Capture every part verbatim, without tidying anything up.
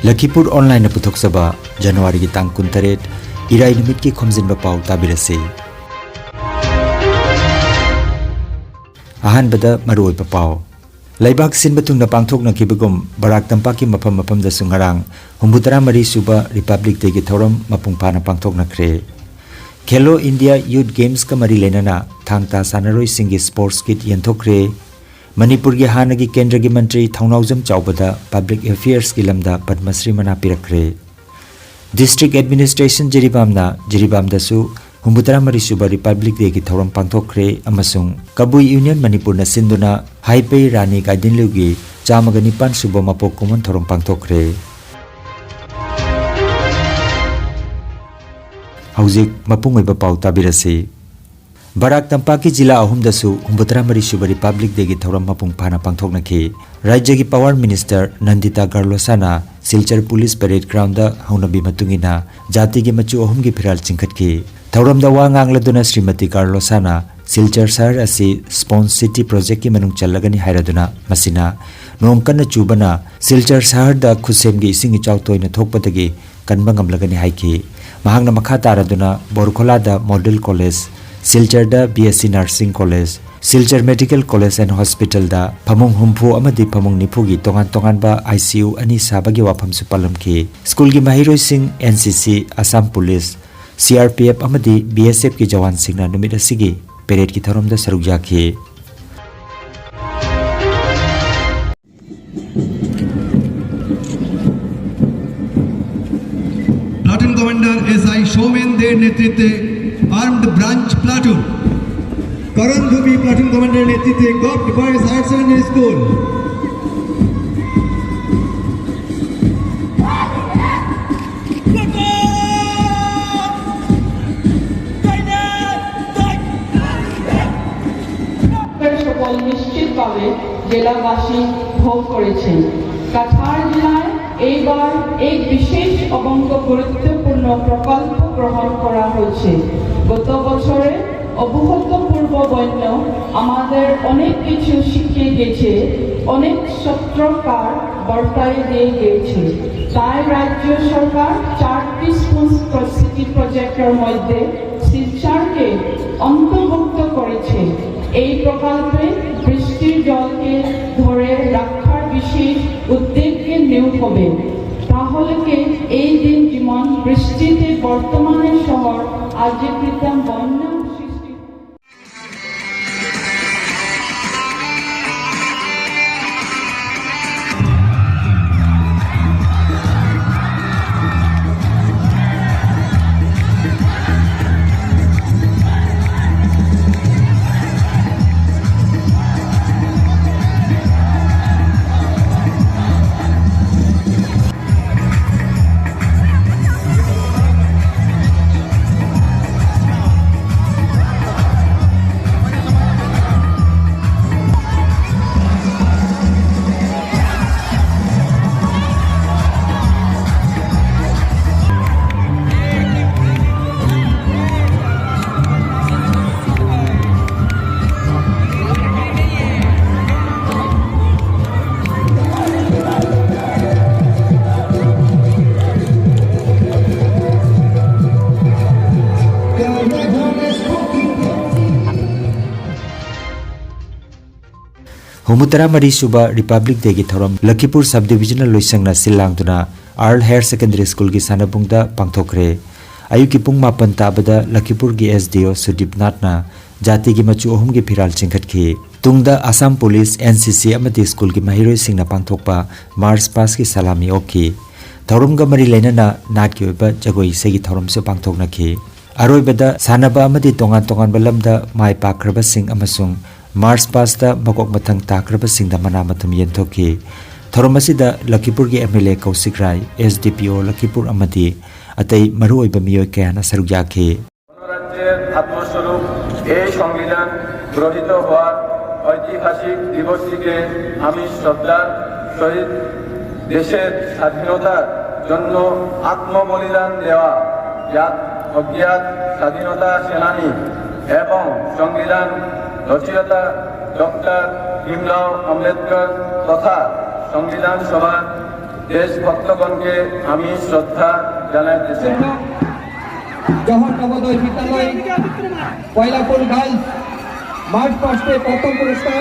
ꯂꯈꯤꯄꯨꯔ ꯑꯣꯟꯂꯥꯏꯟꯅ ꯄꯨꯊꯣꯛꯆꯕ ꯖꯅꯋꯥꯔꯤꯒꯤ ꯇꯥꯡ ꯀꯨꯟꯇꯔꯦꯠ, ꯏꯔꯥꯏ ꯅꯨꯃꯤꯠꯀꯤ ꯈꯣꯝꯖꯤꯟꯕ ꯄꯥꯎ ꯇꯥꯕꯤꯔꯁꯤ꯫ ꯑꯍꯥꯟꯕꯗ ꯃꯔꯨꯑꯣꯏꯕ ꯄꯥꯎ꯫ ꯂꯩꯕꯥꯛ ꯁꯤꯟꯕ ꯊꯨꯡꯅ ꯄꯥꯡꯊꯣꯛꯅꯈꯤꯕꯒꯨꯝ ꯕꯔꯥꯛ ꯇꯝꯄꯥꯛꯀꯤ ꯃꯐꯝ ꯃꯐꯝꯗꯁꯨ ꯉꯔꯥꯡ ꯍꯨꯝꯐꯨꯇꯔꯥ ꯃꯔꯤ ꯁꯨꯕ ꯔꯤꯄꯕ꯭ꯂꯤꯛ ꯗꯦꯒꯤ ꯊꯧꯔꯝ ꯃꯄꯨꯡ ꯐꯥꯅ ꯄꯥꯡꯊꯣꯛꯅꯈ꯭ꯔꯦ꯫ ꯈꯦꯂꯣ ꯏꯟꯗꯤꯌꯥ ꯌꯨꯊ ꯒꯦꯝꯁꯀ ꯃꯔꯤ ꯂꯩꯅꯅ ꯊꯥꯡ ꯇꯥ ꯁꯥꯟꯅꯔꯣꯏꯁꯤꯡꯒꯤ ꯁ꯭ꯄꯣꯔꯠꯁ ꯀꯤꯠ ꯌꯦꯟꯊꯣꯛꯈ꯭ꯔꯦ꯫ ꯃꯅꯤꯄꯨꯔꯒꯤ ꯍꯥꯟꯅꯒꯤ ꯀꯦꯟꯗ꯭ꯔꯒꯤ ꯃꯟꯇ꯭ꯔꯤ ꯊꯧꯅꯥꯎꯖꯝ ꯆꯥꯎꯕꯗ ꯄꯕ꯭ꯂꯤꯛ ꯑꯦꯐꯤꯌꯔꯁꯀꯤ ꯂꯝꯗ ꯄꯗꯃꯁ꯭ꯔꯤ ꯃꯅꯥ ꯄꯤꯔꯛꯈ꯭ꯔꯦ꯫ ꯗꯤꯁꯇ꯭ꯔꯤꯛ ꯑꯦꯗꯃꯤꯅꯤꯁꯇ꯭ꯔꯦꯁꯟ ꯖꯤꯔꯤꯕꯥꯝꯅ ꯖꯤꯔꯤꯕꯥꯝꯗꯁꯨ ꯍꯨꯝꯐꯨꯇꯔꯥ ꯃꯔꯤ ꯁꯨꯕ ꯔꯤꯄꯕ꯭ꯂꯤꯛ ꯗꯦꯒꯤ ꯊꯧꯔꯝ ꯄꯥꯡꯊꯣꯛꯈ꯭ꯔꯦ ꯑꯃꯁꯨꯡ ꯀꯕꯨꯏ ꯌꯨꯅꯤꯌꯟ ꯃꯅꯤꯄꯨꯔꯅ ꯁꯤꯟꯗꯨꯅ ꯍꯥꯏꯄꯩ ꯔꯥꯅꯤ ꯒꯥꯏꯗꯤꯟꯂꯤꯎꯒꯤ ꯆꯥꯝꯃꯒ ꯅꯤꯄꯥꯟ ꯁꯨꯕ ꯃꯄꯣꯛ ꯀꯨꯝꯑꯣꯟ ꯊꯧꯔꯝ ꯄꯥꯡꯊꯣꯛꯈ꯭ꯔꯦ꯫ ꯍꯧꯖꯤꯛ ꯃꯄꯨꯡ ꯑꯣꯏꯕ ꯄꯥꯎ ꯇꯥꯕꯤꯔꯁꯤ꯫ ꯕꯔꯥꯛ ꯇꯝꯄꯥꯛꯀꯤ ꯖꯤꯂꯥ ꯑꯍꯨꯝꯗꯁꯨ ꯍꯨꯝꯐꯨꯇꯔꯥ ꯃꯔꯤ ꯁꯨꯕ ꯔꯤꯄꯕ꯭ꯂꯤꯛ ꯗꯦꯒꯤ ꯊꯧꯔꯝ ꯃꯄꯨꯡ ꯐꯥꯅ ꯄꯥꯡꯊꯣꯛꯅꯈꯤ꯫ ꯔꯥꯖ꯭ꯌꯒꯤ ꯄꯥꯋꯔ ꯃꯤꯅꯤꯁꯇꯔ ꯅꯟꯗꯤꯇꯥ ꯒꯥꯔꯂꯣꯁꯥꯅ ꯁꯤꯜꯆꯔ ꯄꯨꯂꯤꯁ ꯄꯦꯔꯦꯗ ꯒ꯭ꯔꯥꯎꯟꯗ ꯍꯧꯅꯕꯤ ꯃꯇꯨꯡ ꯏꯟꯅ ꯖꯥꯇꯤꯒꯤ ꯃꯆꯨ ꯑꯍꯨꯝꯒꯤ ꯐꯤꯔꯥꯜ ꯆꯤꯡꯈꯠꯈꯤ꯫ ꯊꯧꯔꯝꯗ ꯋꯥ ꯉꯥꯡꯂꯗꯨꯅ ꯁ꯭ꯔꯤꯃꯇꯤ ꯒꯥꯔꯂꯣꯁꯥꯅ ꯁꯤꯜꯆꯔ ꯁꯍꯔ ꯑꯁꯤ ꯁ꯭ꯄꯣꯟꯖ ꯁꯤꯇꯤ ꯄ꯭ꯔꯣꯖꯦꯛꯀꯤ ꯃꯅꯨꯡ ꯆꯜꯂꯒꯅꯤ ꯍꯥꯏꯔꯗꯨꯅ, ꯃꯁꯤꯅ ꯅꯣꯡ ꯀꯟꯅ ꯆꯨꯕꯅ ꯁꯤꯜꯆꯔ ꯁꯍꯔꯗ ꯈꯨꯠꯁꯦꯝꯒꯤ ꯏꯁꯤꯡ ꯏꯆꯥꯎ ꯇꯣꯏꯅ ꯊꯣꯛꯄꯗꯒꯤ ꯀꯟꯕ ꯉꯝꯂꯒꯅꯤ ꯍꯥꯏꯈꯤ꯫ ꯃꯍꯥꯛꯅ ꯃꯈꯥ ꯇꯥꯔꯗꯨꯅ ꯕꯣꯔꯈꯣꯂꯥꯗ ꯃꯣꯗꯦꯜ ꯀꯣꯂꯦꯖ, ꯁꯤꯜꯆꯔꯗ B S C nursing college, Silchar medical college and ꯍꯣꯁꯄꯤꯇꯥꯜꯗ ꯐꯃꯨꯡ ꯍꯨꯝꯐꯨ ꯑꯃꯗꯤ ꯐꯃꯨꯡ ꯅꯤꯐꯨꯒꯤ ꯇꯣꯉꯥꯟ ꯇꯣꯉꯥꯟꯕ ꯑꯥꯏ ꯁꯤ ꯌꯨ ꯑꯅꯤ ꯁꯥꯕꯒꯤ ꯋꯥꯐꯝꯁꯨ ꯄꯜꯂꯝꯈꯤ꯫ ꯁ꯭ꯀꯨꯜꯒꯤ ꯃꯍꯩꯔꯣꯏꯁꯤꯡ, N C C, Assam police, C R P F ꯑꯃꯗꯤ ꯕꯤ ꯑꯦꯁ ꯑꯦꯐꯀꯤ ꯖꯋꯥꯟꯁꯤꯡꯅ ꯅꯨꯃꯤꯠ ꯑꯁꯤꯒꯤ ꯄꯦꯔꯦꯗꯀꯤ ꯊꯧꯔꯝꯗ ꯁꯔꯨꯛ ꯌꯥꯈꯤ꯫ প্লাটুন কমান্ডার এসআই সৌমেন দের নেতৃত্বে armed branch platoon, Karan Dhupi platoon কমান্ডারের নেতৃত্বে government boys higher secondary school. সকল নিশ্চিতভাবে জেলাবাসী ভোগ করেছেন। কাছাড় জেলায় এইবার এক বিশেষ এবং গুরুত্বপূর্ণ প্রকল্প গ্রহণ করা হয়েছে। গত বছরে অভূতপূর্ব বন্য আমাদের অনেক কিছু শিখিয়ে গেছে, অনেক সত্যকার বার্তায় দিয়ে গেছে। তাই রাজ্য সরকার চারটি স্কুল সিটি প্রজেক্টর মধ্যে শিলচরকে অন্তর্ভুক্ত করেছে। এই প্রকল্পে বৃষ্টির জলকে ধরে রাখার বিশেষ উদ্যোগকে নেওয়া হবে। তাহলে কি এই দিন যেমন বৃষ্টিতে বর্তমানে শহর আজ কৃত্রিম বন্যা সৃষ্টি ꯍꯨꯝꯐꯨꯇꯔꯥ ꯃꯔꯤ ꯁꯨꯕ Republic Day ꯒꯤ ꯊꯧꯔꯝ ꯂꯈꯤꯄꯨꯔ Sub Divisional ꯂꯣꯏꯁꯪꯅ ꯁꯤꯜ ꯂꯥꯡꯗꯨꯅ Earl Higher Secondary School ꯒꯤ ꯁꯥꯟꯅꯕꯨꯡꯗ ꯄꯥꯡꯊꯣꯛꯈ꯭ꯔꯦ꯫ ꯑꯌꯨꯛꯀꯤ ꯄꯨꯡ ꯃꯥꯄꯟ ꯇꯥꯕꯗ ꯂꯈꯤꯄꯨꯔꯒꯤ S D O ꯁꯨꯗꯤꯞ ꯅꯥꯠꯅ ꯖꯥꯇꯤꯒꯤ ꯃꯆꯨ ꯑꯍꯨꯝꯒꯤ ꯐꯤꯔꯥꯜ ꯆꯤꯡꯈꯠꯈꯤ꯫ ꯇꯨꯡꯗ Assam Police, N C C ꯑꯃꯗꯤ ꯁ꯭ꯀꯨꯜꯒꯤ ꯃꯍꯩꯔꯣꯏꯁꯤꯡꯅ ꯄꯥꯡꯊꯣꯛꯄ March Past ꯀꯤ ꯁꯂꯥꯃꯤ ꯑꯣꯛꯈꯤ꯫ ꯊꯧꯔꯝꯒ ꯃꯔꯤ ꯂꯩꯅꯅ ꯅꯥꯠꯀꯤ ꯑꯣꯏꯕ ꯖꯒꯣꯏ ꯏꯁꯩꯒꯤ ꯊꯧꯔꯝꯁꯨ ꯄꯥꯡꯊꯣꯛꯅꯈꯤ꯫ ꯑꯔꯣꯏꯕꯗ ꯁꯥꯟꯅꯕ ꯑꯃꯗꯤ ꯇꯣꯉꯥꯟ ꯇꯣꯉꯥꯟꯕ ꯂꯝꯗ ꯃꯥꯏ ꯄꯥꯛꯈ꯭ꯔꯕꯁꯤꯡ ꯑꯃꯁꯨꯡ March Past ꯇ ꯃꯀꯣꯛ ꯃꯊꯪ ꯇꯥꯈ꯭ꯔꯕꯁꯤꯡꯗ ꯃꯅꯥ ꯃꯊꯨꯝ ꯌꯦꯟꯊꯣꯛꯈꯤ꯫ ꯊꯧꯔꯝ ꯑꯁꯤꯗ ꯂꯈꯤꯄꯨꯔꯒꯤ M L A ꯀꯧꯁꯤꯛ Rai, S D P O ꯂꯈꯤꯄꯨꯔ ꯑꯃꯗꯤ ꯑꯇꯩ ꯃꯔꯨꯑꯣꯏꯕ ꯃꯤꯑꯣꯏ ꯀꯌꯥꯅ ꯁꯔꯨꯛ ꯌꯥꯈꯤ꯫ গণরাজ্যের আত্মস্বরূপ এই সংবিধান গ্রহীত হওয়ার ঐতিহাসিক দিবসটিকে আমি শ্রদ্ধার সহিত দেশের স্বাধীনতার জন্য আত্মবলিদান দেওয়া জাত অজ্ঞাত স্বাধীনতা সেনানী এবং সংবিধান রচয়িতা ডক্টর ভীমরাও আম্বেদকর তথা সংবিধান সভার দেশভক্তগণকে আমি শ্রদ্ধা জানাইতেছি। জহর নবোদয় বিদ্যালয়, পয়লাপুর গার্লস, মার্চ পাস্টে প্রথম পুরস্কার,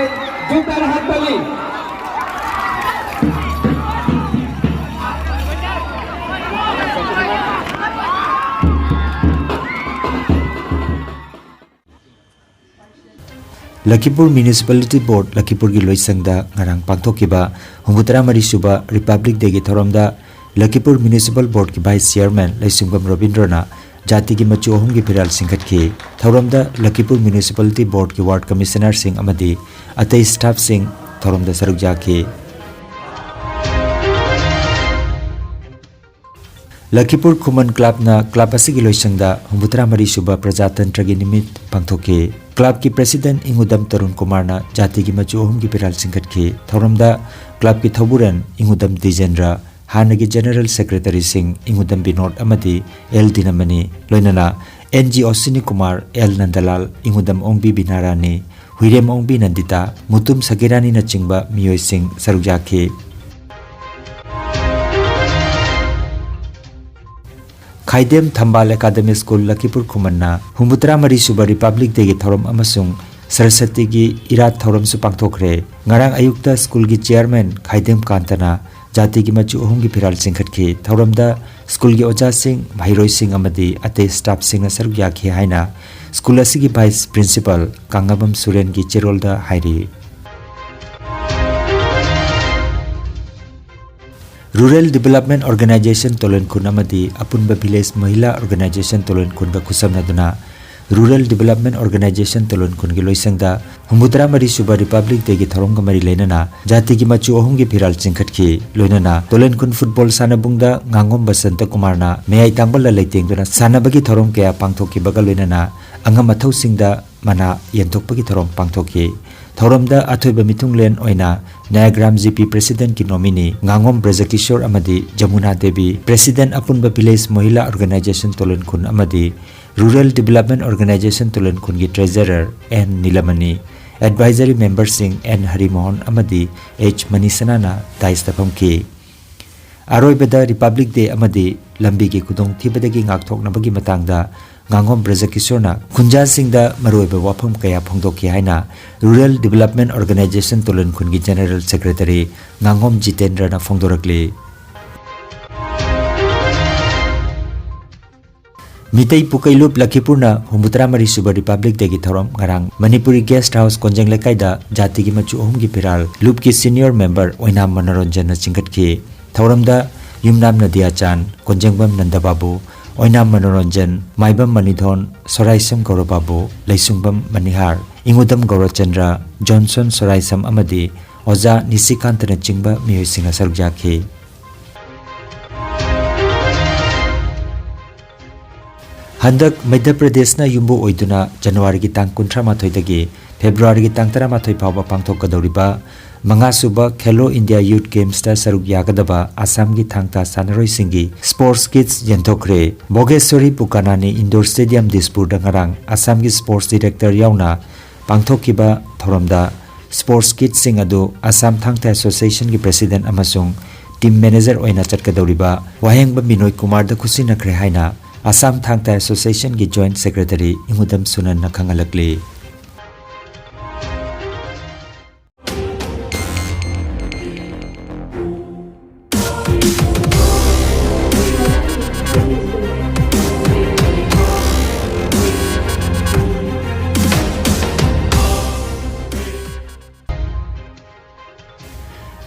জোরদার হাততালি। ꯂꯈꯤꯄꯨꯔ ꯃ꯭ꯌꯨꯅꯤꯁꯤꯄꯥꯂꯤꯇꯤ ꯕꯣꯔꯗ ꯂꯈꯤꯄꯨꯔꯒꯤ ꯂꯣꯏꯁꯪꯗ ꯉꯔꯥꯡ ꯄꯥꯡꯊꯣꯛꯈꯤꯕ ꯍꯨꯝꯐꯨꯇꯔꯥ ꯃꯔꯤ ꯁꯨꯕ ꯔꯤꯄꯕ꯭ꯂꯤꯛ ꯗꯦꯒꯤ ꯊꯧꯔꯝꯗ ꯂꯈꯤꯄꯨꯔ ꯃ꯭ꯌꯨꯅꯤꯁꯤꯄꯥꯜ ꯕꯣꯔꯗꯀꯤ ꯚꯥꯏꯁ ꯆꯤꯌꯔꯃꯦꯟ ꯂꯩꯁꯤꯡꯕꯝ ꯔꯣꯕꯤꯟꯗ꯭ꯔꯣꯅ ꯖꯥꯇꯤꯒꯤ ꯃꯆꯨ ꯑꯍꯨꯝꯒꯤ ꯐꯤꯔꯥꯜ ꯆꯤꯡꯈꯠꯈꯤ꯫ ꯊꯧꯔꯝꯗ ꯂꯈꯤꯄꯨꯔ ꯃ꯭ꯌꯨꯅꯤꯁꯤꯄꯥꯂꯤꯇꯤ ꯕꯣꯔꯗꯀꯤ ꯋꯥꯔꯗ ꯀꯃꯤꯁꯅꯔꯁꯤꯡ ꯑꯃꯗꯤ ꯑꯇꯩ ꯁ꯭ꯇꯥꯐꯁꯤꯡ ꯊꯧꯔꯝꯗ ꯁꯔꯨꯛ ꯌꯥꯈꯤ꯫ ꯂꯈꯤꯄꯨꯔ ꯈꯨꯃꯟ ꯀ꯭ꯂꯕꯅ ꯀ꯭ꯂꯕ ꯑꯁꯤꯒꯤ ꯂꯣꯏꯁꯪꯗ ꯍꯨꯝꯐꯨꯇꯔꯥ ꯃꯔꯤ ꯁꯨꯕ ꯄ꯭ꯔꯖꯥꯇꯟꯇ꯭ꯔꯒꯤ ꯅꯨꯃꯤꯠ ꯄꯥꯡꯊꯣꯛꯈꯤ꯫ ꯀ꯭ꯂꯕꯀꯤ ꯄ꯭ꯔꯦꯁꯤꯗꯦꯟꯠ ꯏꯉꯨꯗꯝ ꯇꯔꯨꯟ ꯀꯨꯃꯥꯔꯅ ꯖꯥꯇꯤꯒꯤ ꯃꯆꯨ ꯑꯍꯨꯝꯒꯤ ꯐꯤꯔꯥꯜ ꯆꯤꯡꯈꯠꯈꯤ꯫ ꯊꯧꯔꯝꯗ ꯀ꯭ꯂꯕꯀꯤ ꯊꯧꯕꯨꯔꯦꯟ ꯏꯉꯨꯗꯝ ꯗꯤꯖꯦꯟꯗ꯭ꯔ, ꯍꯥꯟꯅꯒꯤ ꯖꯦꯅꯔꯦꯜ ꯁꯦꯀ꯭ꯔꯦꯇꯔꯤꯁꯤꯡ ꯏꯉꯨꯗꯝ ꯕꯤꯅꯣꯗ ꯑꯃꯗꯤ ꯑꯦꯜ ꯗꯤꯅꯃꯅꯤ, ꯂꯣꯏꯅꯅ ꯑꯦꯟ ꯖꯤ ꯑꯣꯁꯤꯅꯤ ꯀꯨꯃꯥꯔ, ꯑꯦꯜ ꯅꯟꯗꯂꯥꯜ, ꯏꯉꯨꯗꯝ ꯑꯣꯡꯕꯤ ꯕꯤꯅꯥꯔꯥꯅꯤ, ꯍꯨꯏꯔꯦꯝ ꯑꯣꯡꯕꯤ ꯅꯟꯗꯤꯇꯥ, ꯃꯨꯇꯨꯝ ꯁꯒꯤꯔꯥꯅꯤꯅꯆꯤꯡꯕ ꯃꯤꯑꯣꯏꯁꯤꯡ ꯁꯔꯨꯛ ꯌꯥꯈꯤ꯫ ꯈꯥꯏꯗꯦꯝ ꯊꯝꯕꯥꯜ ꯑꯦꯀꯥꯗꯃꯤ ꯁ꯭ꯀꯨꯜ ꯂꯈꯤꯄꯨꯔ ꯈꯨꯃꯟꯅ ꯍꯨꯝꯐꯨꯇꯔꯥ ꯃꯔꯤ ꯁꯨꯕ ꯔꯤꯄꯕ꯭ꯂꯤꯛ ꯗꯦꯒꯤ ꯊꯧꯔꯝ ꯑꯃꯁꯨꯡ ꯁꯔꯁꯇꯤꯒꯤ ꯏꯔꯥꯠ ꯊꯧꯔꯝꯁꯨ ꯄꯥꯡꯊꯣꯛꯈ꯭ꯔꯦ꯫ ꯉꯔꯥꯡ ꯑꯌꯨꯛꯇ ꯁ꯭ꯀꯨꯜꯒꯤ ꯆꯤꯌꯔꯃꯦꯟ ꯈꯥꯏꯗꯦꯝ ꯀꯥꯟꯇꯅ ꯖꯥꯇꯤꯒꯤ ꯃꯆꯨ ꯑꯍꯨꯝꯒꯤ ꯐꯤꯔꯥꯜ ꯆꯤꯡꯈꯠꯈꯤ꯫ ꯊꯧꯔꯝꯗ ꯁ꯭ꯀꯨꯜꯒꯤ ꯑꯣꯖꯥꯁꯤꯡ, ꯃꯍꯩꯔꯣꯏꯁꯤꯡ ꯑꯃꯗꯤ ꯑꯇꯩ ꯁ꯭ꯇꯥꯐꯁꯤꯡꯅ ꯁꯔꯨꯛ ꯌꯥꯈꯤ ꯍꯥꯏꯅ ꯁ꯭ꯀꯨꯜ ꯑꯁꯤꯒꯤ ꯚꯥꯏꯁ ꯄ꯭ꯔꯤꯟꯁꯤꯄꯥꯜ ꯀꯥꯡꯉꯥꯕꯝ ꯁꯨꯔꯦꯟꯒꯤ ꯆꯦꯔꯣꯜꯗ ꯍꯥꯏꯔꯤ꯫ ꯔꯨꯔꯦꯜ ꯗꯤꯕꯦꯂꯞꯃꯦꯟꯠ ꯑꯣꯔꯒꯅꯥꯏꯖꯦꯁꯟ ꯇꯣꯂꯣꯟꯈꯨꯟ ꯑꯃꯗꯤ ꯑꯄꯨꯟꯕ ꯚꯤꯂꯦꯖ ꯃꯍꯤꯂꯥ ꯑꯣꯔꯒꯅꯥꯏꯖꯦꯁꯟ ꯇꯣꯂꯣꯟꯈꯨꯟꯒ ꯈꯨꯠꯁꯝꯅꯗꯨꯅ ꯔꯨꯔꯦꯜ ꯗꯤꯕꯦꯂꯞꯃꯦꯟꯠ ꯑꯣꯔꯒꯅꯥꯏꯖꯦꯁꯟ ꯇꯣꯂꯣꯟꯈꯨꯟꯒꯤ ꯂꯣꯏꯁꯪꯗ ꯍꯨꯝꯐꯨꯇꯔꯥ ꯃꯔꯤ ꯁꯨꯕ ꯔꯤꯄꯕ꯭ꯂꯤꯛ ꯗꯦꯒꯤ ꯊꯧꯔꯝꯒ ꯃꯔꯤ ꯂꯩꯅꯅ ꯖꯥꯇꯤꯒꯤ ꯃꯆꯨ ꯑꯍꯨꯝꯒꯤ ꯐꯤꯔꯥꯜ ꯆꯤꯡꯈꯠꯈꯤ꯫ ꯂꯣꯏꯅꯅ ꯇꯣꯂꯣꯟꯈꯨꯟ ꯐꯨꯠꯕꯣꯜ ꯁꯥꯟꯅꯕꯨꯡꯗ ꯉꯥꯉꯣꯝ ꯕꯁꯟꯇ ꯀꯨꯃꯥꯔꯅ ꯃꯌꯥꯏ ꯇꯥꯡꯕꯜꯗ ꯂꯩꯇꯦꯡꯗꯨꯅ ꯁꯥꯟꯅꯕꯒꯤ ꯊꯧꯔꯝ ꯀꯌꯥ ꯄꯥꯡꯊꯣꯛꯈꯤꯕꯒ ꯂꯣꯏꯅꯅ ꯑꯉꯝ ꯑꯊꯧꯁꯤꯡꯗ ꯃꯅꯥ ꯌꯦꯟꯊꯣꯛꯄꯒꯤ ꯊꯧꯔꯝ ꯄꯥꯡꯊꯣꯛꯈꯤ꯫ ꯊꯧꯔꯝꯗ ꯑꯊꯣꯏꯕ ꯃꯤꯊꯨꯡꯂꯦꯟ ꯑꯣꯏꯅ ꯅꯥꯌꯥꯒ꯭ꯔꯥꯝ ꯖꯤ ꯄꯤ ꯄ꯭ꯔꯦꯁꯤꯗꯦꯟꯠꯀꯤ ꯅꯣꯃꯤꯅꯤ ꯉꯥꯉꯣꯝ ꯕ꯭ꯔꯖꯀꯤꯁꯣꯔ ꯑꯃꯗꯤ ꯖꯃꯨꯅꯥ ꯗꯦꯕꯤ, ꯄ꯭ꯔꯦꯁꯤꯗꯦꯟꯠ ꯑꯄꯨꯟꯕ ꯚꯤꯂꯦꯖ ꯃꯍꯤꯂꯥ ꯑꯣꯔꯒꯅꯥꯏꯖꯦꯁꯟ ꯇꯣꯂꯣꯟꯈꯨꯟ ꯑꯃꯗꯤ Rural Development Organization ꯇꯨꯂꯟ ꯈꯨꯟꯒꯤ Treasurer N ꯅꯤꯂꯃꯅꯤ, Advisory Memberꯁꯤꯡ N ꯍꯔꯤꯃꯣꯍꯟ ꯑꯃꯗꯤ H ꯃꯅꯤꯁꯅꯥꯅ dais ꯐꯝꯈꯤ꯫ ꯑꯔꯣꯏꯕꯗ Republic Day ꯑꯃꯗꯤ ꯂꯝꯕꯤꯒꯤ ꯈꯨꯗꯣꯡꯊꯤꯕꯗꯒꯤ ꯉꯥꯛꯊꯣꯛꯅꯕꯒꯤ ꯃꯇꯥꯡꯗ ꯉꯥꯉꯣꯝ ꯕ꯭ꯔꯖꯀꯤꯁꯣꯔꯅ ꯈꯨꯟꯖꯥꯁꯤꯡꯗ ꯃꯔꯨꯑꯣꯏꯕ ꯋꯥꯐꯝ ꯀꯌꯥ ꯐꯣꯡꯗꯣꯛꯈꯤ ꯍꯥꯏꯅ Rural Development Organization ꯇꯨꯂꯟ ꯈꯨꯟꯒꯤ General Secretary ꯉꯥꯉꯣꯝ ꯖꯤꯇꯦꯟꯗ꯭ꯔꯅ ꯐꯣꯡꯗꯣꯔꯛꯂꯤ꯫ ꯃꯤꯇꯩ ꯄꯨꯀꯩ ꯂꯨꯞ ꯂꯈꯤꯄꯨꯔꯅ ꯍꯨꯝꯐꯨꯇꯔꯥ ꯃꯔꯤ ꯁꯨꯕ Republic Dayꯒꯤ ꯊꯧꯔꯝ ꯉꯔꯥꯡ ꯃꯅꯤꯄꯨꯔꯤ Guest House ꯀꯣꯟꯖꯦꯡ ꯂꯩꯀꯥꯏꯗ ꯖꯥꯇꯤꯒꯤ ꯃꯆꯨ ꯑꯍꯨꯝꯒꯤ ꯐꯤꯔꯥꯜ ꯂꯨꯞꯀꯤ senior member ꯑꯣꯏꯅꯥꯝ ꯃꯅꯣꯔꯟꯖꯟꯅ ꯆꯤꯡꯈꯠꯈꯤ꯫ ꯊꯧꯔꯝꯗ ꯌꯨꯝꯅꯥꯝ ꯅꯗꯤꯌꯥꯆꯥꯟ, ꯀꯣꯟꯖꯦꯡꯕꯝ ꯅꯟꯗꯕꯥꯕꯨ, ꯑꯣꯏꯅꯥꯝ ꯃꯅꯣꯔꯟꯖꯟ, ꯃꯥꯏꯕꯝ ꯃꯅꯤꯊꯣꯟ, ꯁꯣꯔꯥꯏꯁꯝ ꯒꯧꯔꯕꯥꯕꯨ, ꯂꯩꯁꯨꯡꯕꯝ ꯃꯅꯤꯍꯥꯔ, ꯏꯉꯨꯗꯝ ꯒꯧꯔꯆꯟꯗ꯭ꯔ, ꯖꯣꯟꯁꯟ ꯁꯣꯔꯥꯏꯁꯝ ꯑꯃꯗꯤ ꯑꯣꯖꯥ ꯅꯤꯁꯤꯀꯥꯟꯇꯅꯆꯤꯡꯕ ꯃꯤꯑꯣꯏꯁꯤꯡꯅ ꯁꯔꯨꯛ ꯌꯥꯈꯤ꯫ ꯍꯟꯗꯛ ꯃꯙ꯭ꯌ ꯄ꯭ꯔꯗꯦꯁꯅ ꯌꯨꯝꯕꯨ ꯑꯣꯏꯗꯨꯅ ꯖꯅꯋꯥꯔꯤꯒꯤ ꯇꯥꯡ ꯀꯨꯟꯊ꯭ꯔꯥ ꯃꯥꯊꯣꯏꯗꯒꯤ ꯐꯦꯕ꯭ꯔꯨꯋꯥꯔꯤꯒꯤ ꯇꯥꯡ ꯇꯔꯥꯃꯥꯊꯣꯏ ꯐꯥꯎꯕ ꯄꯥꯡꯊꯣꯛꯀꯗꯧꯔꯤꯕ ꯃꯉꯥꯁꯨꯕ Khelo India Youth Gamesꯇ ꯁꯔꯨꯛ ꯌꯥꯒꯗꯕ ꯑꯁꯥꯝꯒꯤ ꯊꯥꯡ ꯇꯥ ꯁꯥꯟꯅꯔꯣꯏꯁꯤꯡꯒꯤ sports kits ꯌꯦꯟꯊꯣꯛꯈ꯭ꯔꯦ꯫ ꯚꯣꯒꯦꯁ꯭ꯋꯔꯤ ꯄꯨꯀꯥꯅꯥꯅꯤ Indoor Stadium ꯗꯤꯁꯄꯨꯔꯗ ꯉꯔꯥꯡ ꯑꯁꯥꯝꯒꯤ sports director ꯌꯥꯎꯅ ꯄꯥꯡꯊꯣꯛꯈꯤꯕ ꯊꯧꯔꯝꯗ sports kitꯁꯤꯡ ꯑꯗꯨ ꯑꯁꯥꯝ ꯊꯥꯡ ꯇꯥ Associationꯒꯤ president ꯑꯃꯁꯨꯡ team manager ꯑꯣꯏꯅ ꯆꯠꯀꯗꯧꯔꯤꯕ ꯋꯥꯍꯦꯡꯕꯝ ꯕꯤꯅꯣꯏ ꯀꯨꯃꯥꯔꯗ ꯈꯨꯠꯁꯤꯟꯅꯈ꯭ꯔꯦ ꯍꯥꯏꯅ ꯑꯁꯥꯝ ꯊꯥꯡ ꯇꯥ Associationꯒꯤ joint secretary ꯏꯉꯨꯗꯝ ꯁꯨꯅꯟꯅ ꯈꯪꯍꯜꯂꯛꯂꯤ꯫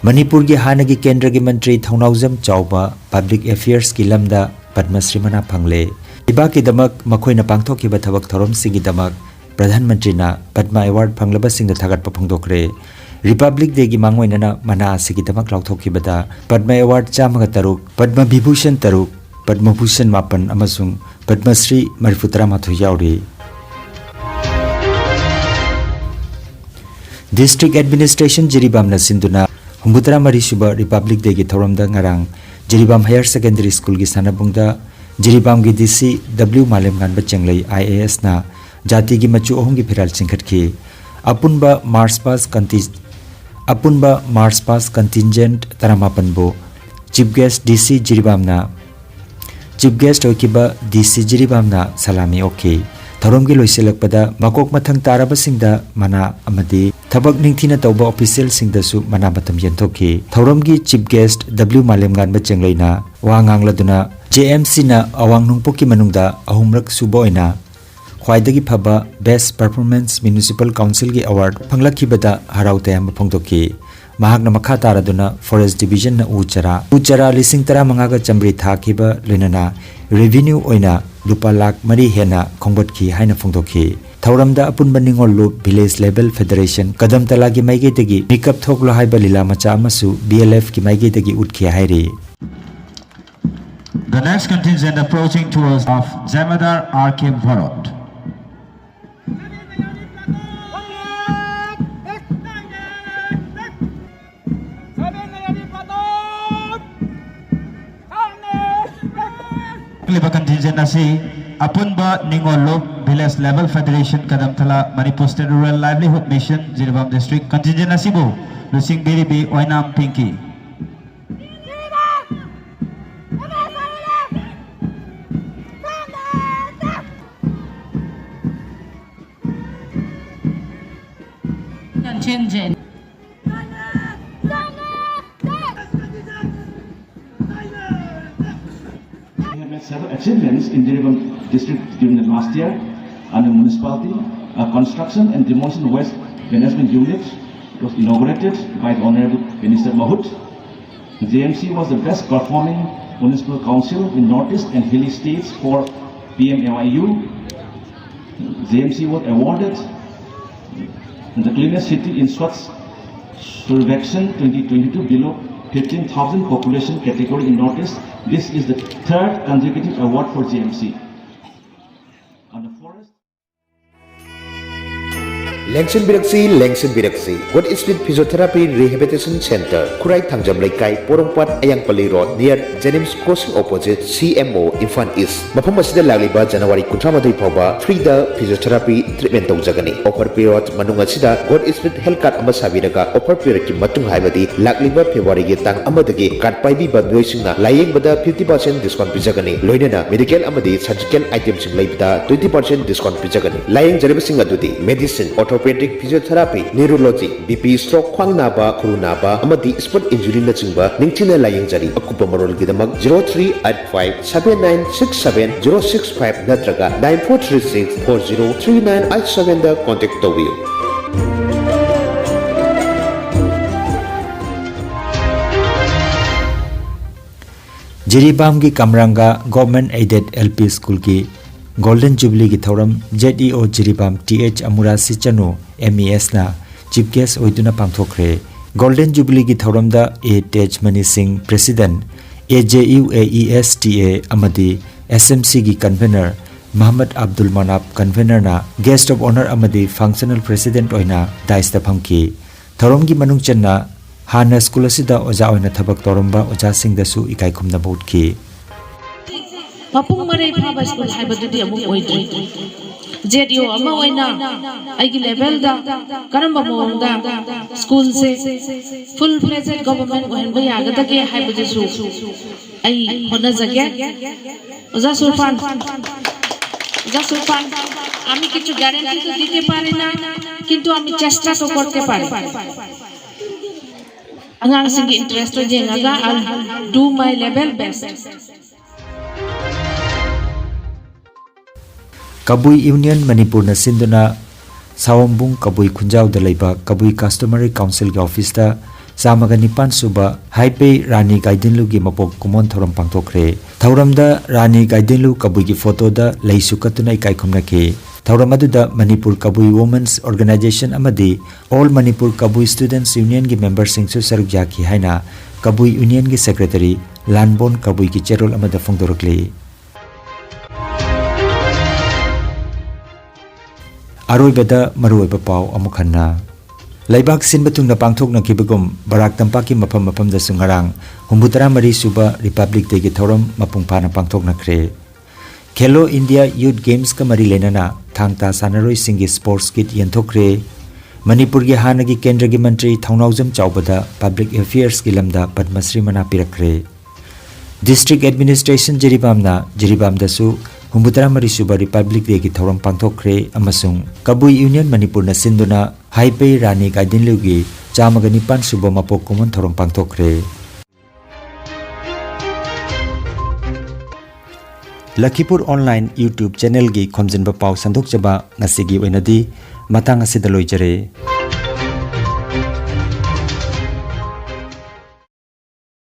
ꯃꯅꯤꯄꯨꯔꯒꯤ ꯍꯥꯟꯅꯒꯤ ꯀꯦꯟꯗ꯭ꯔꯒꯤ ꯃꯟꯇ꯭ꯔꯤ ꯊꯧꯅꯥꯎꯖꯝ ꯆꯥꯎꯕ Public Affairsꯀꯤ ꯂꯝꯗ ꯄꯗꯃ ꯁ꯭ꯔꯤ ꯃꯅꯥ ꯐꯪꯂꯦ꯫ ꯂꯩꯕꯥꯛꯀꯤꯗꯃꯛ ꯃꯈꯣꯏꯅ ꯄꯥꯡꯊꯣꯛꯈꯤꯕ ꯊꯕꯛ ꯊꯧꯔꯝꯁꯤꯡꯒꯤꯗꯃꯛ ꯄ꯭ꯔꯙꯥꯟ ꯃꯟꯇ꯭ꯔꯤꯅ ꯄꯗꯃ Award ꯐꯪꯂꯕꯁꯤꯡꯗ ꯊꯥꯒꯠꯄ ꯐꯣꯡꯗꯣꯛꯈ꯭ꯔꯦ꯫ Republic Dayꯒꯤ ꯃꯥꯡꯑꯣꯏꯅꯅ ꯃꯅꯥ ꯑꯁꯤꯒꯤꯗꯃꯛ ꯂꯥꯎꯊꯣꯛꯈꯤꯕꯗ ꯄꯗꯃ Award ꯆꯥꯝꯃꯒ ꯇꯔꯨꯛ, ꯄꯗꯃ ꯕꯤꯚꯨꯁꯟ ꯇꯔꯨꯛ, ꯄꯗꯃ ꯚꯨꯁꯟ ꯃꯥꯄꯟ ꯑꯃꯁꯨꯡ ꯄꯗꯃ ꯁ꯭ꯔꯤ ꯃꯔꯤꯐꯨ ꯇꯔꯥꯃꯥꯊꯣꯏ ꯌꯥꯎꯔꯤ꯫ District Administration ꯖꯤꯔꯤꯕꯥꯝꯅ ꯁꯤꯟꯗꯨꯅ ꯍꯨꯝꯐꯨꯇꯔꯥ ꯃꯔꯤ ꯁꯨꯕ Republic Dayꯒꯤ ꯊꯧꯔꯝꯗ ꯉꯔꯥꯡ ꯖꯤꯔꯤꯕꯥꯝ Higher Secondary Schoolꯒꯤ ꯁꯥꯟꯅꯕꯨꯡꯗ ꯖꯤꯔꯤꯕꯥꯝꯒꯤ ꯗꯤ ꯁꯤ ꯗꯕ꯭ꯂꯤꯎ ꯃꯥꯂꯦꯝꯉꯥꯟꯕ ꯆꯦꯡꯂꯩ ꯑꯥꯏ ꯑꯦ ꯑꯦꯁꯅ ꯖꯥꯇꯤꯒꯤ ꯃꯆꯨ ꯑꯍꯨꯝꯒꯤ ꯐꯤꯔꯥꯜ ꯆꯤꯡꯈꯠꯈꯤ꯫ ꯑꯄꯨꯟꯕ ꯃꯥꯔꯆ ꯄꯥꯁ ꯀꯟꯇꯤ-, ꯑꯄꯨꯟꯕ March pass contingent ꯇꯔꯥꯃꯥꯄꯟꯕꯨ chief guest ꯗꯤ ꯁꯤ ꯖꯤꯔꯤꯕꯥꯝꯅ, ꯆꯤꯐ ꯒꯦꯁ꯭ꯠ ꯑꯣꯏꯈꯤꯕ ꯗꯤ ꯁꯤ ꯖꯤꯔꯤꯕꯥꯝꯅ ꯁꯂꯥꯃꯤ ꯑꯣꯛꯈꯤ꯫ ꯊꯧꯔꯝꯒꯤ ꯂꯣꯏꯁꯤꯜꯂꯛꯄꯗ ꯃꯀꯣꯛ ꯃꯊꯪ ꯇꯥꯔꯕꯁꯤꯡꯗ ꯃꯅꯥ ꯑꯃꯗꯤ ꯊꯕꯛ ꯅꯤꯡꯊꯤꯅ ꯇꯧꯕ ꯑꯣꯐꯤꯁꯤꯌꯦꯜꯁꯤꯡꯗꯁꯨ ꯃꯅꯥ ꯃꯊꯨꯝ ꯌꯦꯟꯊꯣꯛꯈꯤ꯫ ꯊꯧꯔꯝꯒꯤ ꯆꯤꯐ ꯒꯦꯁ꯭ꯠ ꯗꯕ꯭ꯂꯤꯎ ꯃꯥꯂꯦꯝꯉꯥꯟꯕ ꯆꯦꯡꯂꯩꯅ ꯋꯥ ꯉꯥꯡꯂꯗꯨꯅ, ꯖꯦ ꯑꯦꯝ ꯁꯤꯅ ꯑꯋꯥꯡ ꯅꯣꯡꯄꯣꯛꯀꯤ ꯃꯅꯨꯡꯗ ꯑꯍꯨꯝꯔꯛ ꯁꯨꯕ ꯑꯣꯏꯅ ꯈ꯭ꯋꯥꯏꯗꯒꯤ ꯐꯕ ꯕꯦꯁ꯭ꯠ ꯄꯔꯐꯣꯔꯃꯦꯟꯁ ꯃ꯭ꯌꯨꯅꯤꯁꯤꯄꯥꯜ ꯀꯥꯎꯟꯁꯤꯜꯒꯤ ꯑꯦꯋꯥꯔꯗ ꯐꯪꯂꯛꯈꯤꯕꯗ ꯍꯔꯥꯎ ꯇꯌꯥꯝꯕ ꯐꯣꯡꯗꯣꯛꯈꯤ꯫ ꯃꯍꯥꯛꯅ ꯃꯈꯥ ꯇꯥꯔꯗꯨꯅ ꯐꯣꯔꯦꯁ꯭ꯠ ꯗꯤꯕꯤꯖꯟꯅ ꯎ ꯆꯥꯔꯥ, ꯎ ꯆꯥꯔꯥ ꯂꯤꯁꯤꯡ ꯇꯔꯥꯃꯉꯥꯒ ꯆꯥꯃꯔꯤ ꯊꯥꯈꯤꯕ, ꯂꯣꯏꯅꯅ ꯔꯦꯚꯤꯅ꯭ꯌꯨ ꯑꯣꯏꯅ ꯂꯨꯄꯥ ꯂꯥꯈ ꯃꯔꯤ ꯍꯦꯟꯅ ꯈꯣꯝꯒꯠꯈꯤ ꯍꯥꯏꯅ ꯐꯣꯡꯗꯣꯛꯈꯤ꯫ ꯊꯧꯔꯝꯗ ꯑꯄꯨꯟꯕ ꯅꯤꯉꯣꯜ ꯂꯨꯞ ꯚꯤꯂꯦꯖ ꯂꯦꯚꯦꯜ ꯐꯦꯗꯔꯦꯁꯟ ꯀꯗꯝꯇꯂꯥꯒꯤ ꯃꯥꯏꯀꯩꯗꯒꯤ ꯃꯤꯀꯞ ꯊꯣꯛꯂꯣ ꯍꯥꯏꯕ ꯂꯤꯂꯥ ꯃꯆꯥ ꯑꯃꯁꯨ ꯕꯤ ꯑꯦꯜ ꯑꯦꯐꯀꯤ ꯃꯥꯏꯀꯩꯗꯒꯤ ꯎꯠꯈꯤ ꯍꯥꯏꯔꯤ꯫ The next contingent approaching towards of Jamadar R K Bharat. ꯂꯤꯕ contingent ꯑꯁꯤ ꯑꯄꯨꯟꯕ ꯅꯤꯉꯣꯜ ꯂꯨꯞ village level federation Kadamthala Manipur state rural livelihood mission Jiribam district contingent ꯑꯁꯤꯕꯨ ꯂꯨꯆꯤꯡꯕꯤꯔꯤꯕꯤ ꯑꯣꯏꯅꯥꯝ ꯄꯤꯡꯀꯤ꯫ Contingent. We have made several achievements in Jiribam district during the last year under municipality. A construction and demolition waste management unit was inaugurated by the Honorable Minister Mahut. J M C was the best performing municipal council in Northeast and Hilly States for P M A Y U. J M C was awarded the Cleanest City in Swachh Survekshan twenty twenty-two below fifteen thousand population category in Northeast. This is the third consecutive award for J M C. On the forest. ꯂꯦꯡꯁꯤꯟꯕꯤꯔꯛꯁꯤ, ꯂꯦꯡꯁꯤꯟꯕꯤꯔꯛꯁꯤ꯫ God Spirit Physiotherapy Rehabilitation Center, Khurai Thangjam Leikai, Porompat, Ayangpalli road, near JNIMS Coaching opposite, C M O, Imphal east. ꯃꯐꯝ ꯑꯁꯤꯗ ꯂꯥꯛꯂꯤꯕ ꯖꯅꯋꯥꯔꯤ ꯀꯨꯟꯊ꯭ꯔꯥ ꯃꯥꯊꯣꯏ ꯐꯥꯎꯕ free ꯗ physiotherapy treatment ꯇꯧꯖꯒꯅꯤ꯫ Offer period ꯃꯅꯨꯡ ꯑꯁꯤꯗ God Spirit Health Card ꯑꯃ ꯁꯥꯕꯤꯔꯒ offer period ꯀꯤ ꯃꯇꯨꯡ, ꯍꯥꯏꯕꯗꯤ ꯂꯥꯛꯂꯤꯕ ꯐꯦꯕ꯭ꯔꯨꯋꯥꯔꯤꯒꯤ ꯇꯥꯡ ꯑꯃꯗꯒꯤ card ꯄꯥꯏꯕꯤꯕ ꯃꯤꯑꯣꯏꯁꯤꯡꯅ ꯂꯥꯌꯦꯡꯕꯗ fifty percent discount ꯄꯤꯖꯒꯅꯤ, ꯂꯣꯏꯅꯅ medical ꯑꯃꯗꯤ surgical item ꯁꯤꯡ ꯂꯩꯕꯗ twenty percent discount ꯄꯤꯖꯒꯅꯤ꯫ ꯂꯥꯌꯦꯡꯖꯔꯤꯕꯁꯤꯡ ꯑꯗꯨꯗꯤ medicine, orthopedic, physiotherapy, neurology, B P, stroke, ꯈ꯭ꯋꯥꯡ ꯅꯥꯕ, ꯈꯨꯔꯨ ꯅꯥꯕ ꯑꯃꯗꯤ sport injury ꯅꯆꯤꯡꯕ ꯅꯤꯡꯊꯤꯅ ꯂꯥꯌꯦꯡꯖꯔꯤ꯫ ꯑꯀꯨꯞꯄ ꯃꯔꯣꯜꯒꯤꯗꯃꯛ zero three eight five seven nine six seven zero six five ꯅꯠꯇ꯭ꯔꯒ nine four three six four zero three nine eight seven ꯗ contact ꯇꯧꯕꯤꯌꯨ꯫ ꯖꯤꯔꯤꯕꯥꯝꯒꯤ ꯀꯝꯔꯥꯡꯒꯥ Government Aided L P School ꯒꯤ Golden Jubilee ꯒꯤ ꯊꯧꯔꯝ Z E O Jiribam T H ꯑꯃꯨꯔꯥꯁꯤ ꯆꯅꯨ M E S ꯅ Chief Guest ꯑꯣꯏꯗꯨꯅ ꯄꯥꯡꯊꯣꯛꯈ꯭ꯔꯦ꯫ Golden Jubilee ꯒꯤ ꯊꯧꯔꯝꯗ A ꯇꯦꯖꯃꯅꯤ ꯁꯤꯡ, President, A J U A E S T A ꯑꯃꯗꯤ S M C ꯒꯤ Convener ꯃꯍꯃꯗ ꯑꯕꯗꯨꯜ ꯃꯅꯥꯞ, Convener ꯅ Guest of Honour ꯑꯃꯗꯤ Functional President ꯑꯣꯏꯅ dais ꯇ ꯐꯝꯈꯤ꯫ ꯊꯧꯔꯝꯒꯤ ꯃꯅꯨꯡ ꯆꯟꯅ ꯍꯥꯟꯅ ꯁ꯭ꯀꯨꯜ ꯑꯁꯤꯗ ꯑꯣꯖꯥ ꯑꯣꯏꯅ ꯊꯕꯛ ꯇꯧꯔꯝꯕ ꯑꯣꯖꯥꯁꯤꯡꯗꯁꯨ ꯏꯀꯥꯏ ꯈꯨꯝꯅꯕ ꯎꯠꯈꯤ꯫ ꯃꯄꯨꯡ ꯃꯔꯩ ꯐꯥꯕ ꯁ꯭ꯀꯨꯜ ꯍꯥꯏꯕꯗꯨꯗꯤ ꯑꯃꯨꯛ ꯑꯣꯏꯗ꯭ꯔꯤ꯫ Z E O ꯑꯃ ꯑꯣꯏꯅ ꯑꯩꯒꯤ level ꯗ ꯀꯔꯝꯕ ꯃꯑꯣꯡꯗ ꯁ꯭ꯀꯨꯜꯁꯦ full fledged government ꯑꯣꯏꯍꯟꯕ ꯌꯥꯒꯗꯒꯦ ꯍꯥꯏꯕꯗꯨꯁꯨ ꯑꯩ ꯍꯣꯠꯅꯖꯒꯦ꯫ ꯑꯣꯖꯥ ꯁꯨꯔꯐꯥꯟ, ꯑꯣꯖꯥ ꯁꯨꯔꯐꯥꯟ, আমি কিছু গ্যারান্টি তো দিতে পারি না, কিন্তু আমি চেষ্টা তো করতে পারি। ꯑꯉꯥꯡꯁꯤꯡꯒꯤ interest ꯇꯣ ꯌꯦꯡꯉꯒ I'll do my level best꯫ Kabui Union ꯃꯅꯤꯄꯨꯔꯅ ꯁꯤꯟꯗꯨꯅ ꯁꯥꯋꯣꯝꯕꯨꯡ ꯀꯕꯨꯏ ꯈꯨꯟꯖꯥꯎꯗ ꯂꯩꯕ ꯀꯕꯨꯏ Customary Council ꯒꯤ office ꯇ ꯆꯥꯝꯃꯒ ꯅꯤꯄꯥꯟ ꯁꯨꯕ ꯍꯥꯏꯄꯩ ꯔꯥꯅꯤ ꯒꯥꯏꯗꯤꯟꯂꯨꯒꯤ ꯃꯄꯣꯛ ꯀꯨꯝꯑꯣꯟ ꯊꯧꯔꯝ ꯄꯥꯡꯊꯣꯛꯈ꯭ꯔꯦ꯫ ꯊꯧꯔꯝꯗ ꯔꯥꯅꯤ ꯒꯥꯏꯗꯤꯟꯂꯨ ꯀꯕꯨꯏꯒꯤ photo ꯗ ꯂꯩꯁꯨ ꯀꯠꯇꯨꯅ ꯏꯀꯥꯏ ꯈꯨꯝꯅꯈꯤ꯫ ꯊꯧꯔꯝ ꯑꯗꯨꯗ Manipur Kabui Women's Organisation ꯑꯃꯗꯤ All Manipur Kabui Students Union ꯒꯤ member ꯁꯤꯡꯁꯨ ꯁꯔꯨꯛ ꯌꯥꯈꯤ ꯍꯥꯏꯅ ꯀꯕꯨꯏ Union ꯒꯤ secretary ꯂꯥꯟꯕꯣꯟ ꯀꯕꯨꯏꯒꯤ ꯆꯦꯔꯣꯜ ꯑꯃꯗ ꯐꯣꯡꯗꯣꯔꯛꯂꯤ꯫ ꯑꯔꯣꯏꯕꯗ ꯃꯔꯨꯑꯣꯏꯕ ꯄꯥꯎ ꯑꯃꯨꯛ ꯍꯟꯅ꯫ ꯂꯩꯕꯥꯛ ꯁꯤꯟꯕ ꯊꯨꯡꯅ ꯄꯥꯡꯊꯣꯛꯅꯈꯤꯕꯒꯨꯝ ꯕꯔꯥꯛ ꯇꯝꯄꯥꯛꯀꯤ ꯃꯐꯝ ꯃꯐꯝꯗꯁꯨ ꯉꯔꯥꯡ ꯍꯨꯝꯐꯨꯇꯔꯥ ꯃꯔꯤ ꯁꯨꯕ Republic Dayꯒꯤ ꯊꯧꯔꯝ ꯃꯄꯨꯡ ꯐꯥꯅ ꯄꯥꯡꯊꯣꯛꯅꯈ꯭ꯔꯦ꯫ ꯈꯦꯂꯣ ꯏꯟꯗꯤꯌꯥ ꯌꯨꯊ ꯒꯦꯝꯁꯀ ꯃꯔꯤ ꯂꯩꯅꯅ ꯊꯥꯡ ꯇꯥ ꯁꯥꯟꯅꯔꯣꯏꯁꯤꯡꯒꯤ ꯁ꯭ꯄꯣꯔꯠꯁ ꯀꯤꯠ ꯌꯦꯟꯊꯣꯛꯈ꯭ꯔꯦ꯫ ꯃꯅꯤꯄꯨꯔꯒꯤ ꯍꯥꯟꯅꯒꯤ ꯀꯦꯟꯗ꯭ꯔꯒꯤ ꯃꯟꯇ꯭ꯔꯤ ꯊꯧꯅꯥꯎꯖꯝ ꯆꯥꯎꯕꯗ ꯄꯕ꯭ꯂꯤꯛ ꯑꯦꯐꯤꯌꯔꯁꯀꯤ ꯂꯝꯗ ꯄꯗꯃꯁ꯭ꯔꯤ ꯃꯅꯥ ꯄꯤꯔꯛꯈ꯭ꯔꯦ꯫ ꯗꯤꯁꯇ꯭ꯔꯤꯛ ꯑꯦꯗꯃꯤꯅꯤꯁꯇ꯭ꯔꯦꯁꯟ ꯖꯤꯔꯤꯕꯥꯝꯅ ꯖꯤꯔꯤꯕꯥꯝꯗꯁꯨ ꯍꯨꯝꯐꯨꯇꯔꯥ ꯃꯔꯤ ꯁꯨꯕ Republic Dayꯒꯤ ꯊꯧꯔꯝ ꯄꯥꯡꯊꯣꯛꯈ꯭ꯔꯦ ꯑꯃꯁꯨꯡ ꯀꯕꯨꯏ ꯌꯨꯅꯤꯌꯟ ꯃꯅꯤꯄꯨꯔꯅ ꯁꯤꯟꯗꯨꯅ ꯍꯥꯏꯄꯩ ꯔꯥꯅꯤ ꯒꯥꯏꯗꯤꯟꯂꯤꯎꯒꯤ ꯆꯥꯝꯃꯒ ꯅꯤꯄꯥꯟ ꯁꯨꯕ ꯃꯄꯣꯛ ꯀꯨꯝꯑꯣꯟ ꯊꯧꯔꯝ ꯄꯥꯡꯊꯣꯛꯈ꯭ꯔꯦ꯫ ꯂꯈꯤꯄꯨꯔ ꯑꯣꯟꯂꯥꯏꯟ YouTube ꯆꯦꯅꯦꯜꯒꯤ ꯈꯣꯝꯖꯤꯟꯕ ꯄꯥꯎ ꯁꯟꯗꯣꯛꯆꯕ ꯉꯁꯤꯒꯤ ꯑꯣꯏꯅꯗꯤ ꯃꯇꯥꯡ ꯑꯁꯤꯗ ꯂꯣꯏꯖꯔꯦ꯫